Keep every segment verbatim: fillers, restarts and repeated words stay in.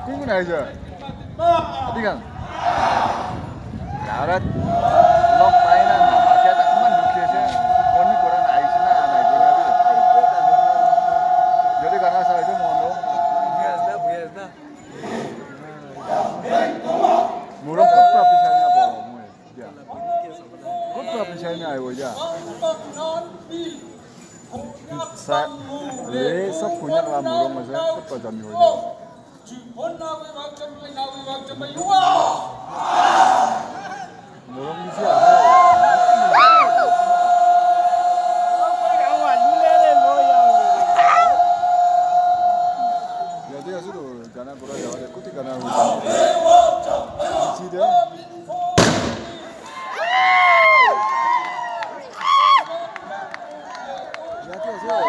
কোন কোন আহিছে? ঠিক আছে। গাঁৱত লগ পাই না, নাপাতে এটা ইমান দুখ আছে। কণী কৰা নাই, আহিছে না, নাই কৰা দেই। যদি গানা চাই, এইটো মন লওক। মোৰো খুব ট্ৰফি চাই নাপাওঁ মই এতিয়া। খুব ট্ৰফি চাই নাই হ'ব এতিয়া। চা-, এই চব কইনাক লা মোৰো মাজে খুব জানি হ'ব এতিয়া। Murong di siya. Jadi ya sudah, karena kurang jauh ada kuti karena hujan. Sida. Jadi ya sudah,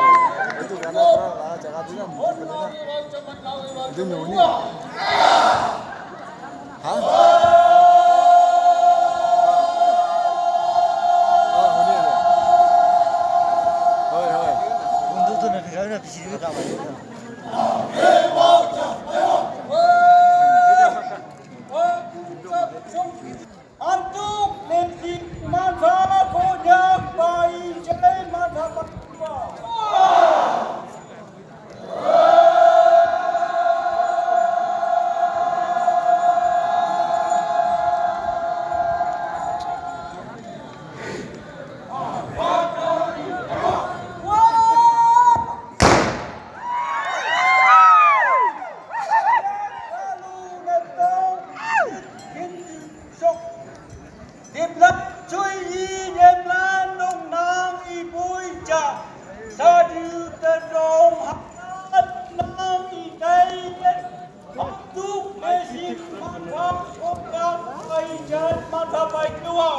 itu karena kurang lah, jangan bilang. Itu nuni. Hah? Ah, nuni aja. Hoi, hoi. Untuk tu nak kena bisi duit tak banyak. Antuk Lesi Mata Konya Pai Jai Mata Pai. Diplat chui i diplat nong nang i bui cha. Sa du ta dong hat nang i kai. Tuk me sim ma ka ko ka ai jan ma ta pai tua.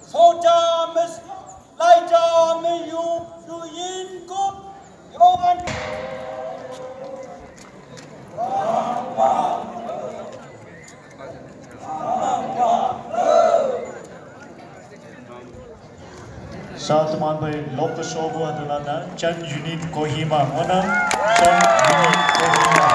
Soja mes Laija me yu yu yin ko yo an. Sa teman bai lok ke sobo atu lana Chan Unit Kohima. Mana Chan Unit Kohima.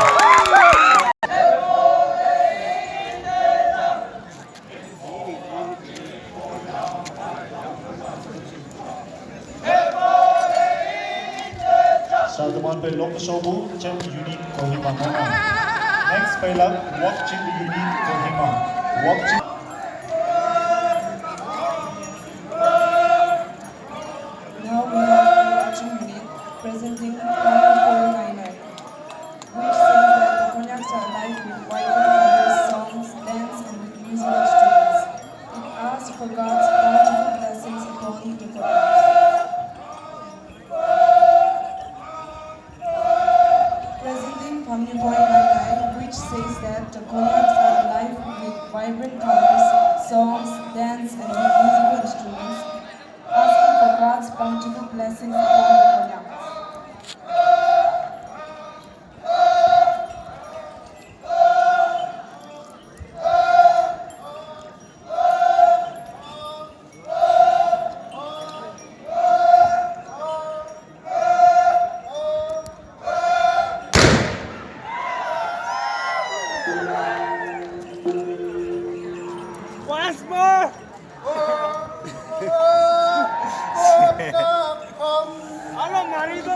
Sa teman bai lok sobu Chan Unit Kohima mana. Next bai lak Wakching Unit Kohima. Wakching. Now we have Wakching Unit presenting Pamir Poi Nai Nai, which says that the Konyaks are alive with vibrant colors, songs, dance, and with musical instruments. It asks for God's bountiful blessings upon the Konyaks. Presenting Pamir Poi Nai Nai, which says that the Konyaks are alive with vibrant colors, songs, dance, and with musical instruments, asking for God's bountiful blessings upon the Konyaks. Once more. Alo, mari ko.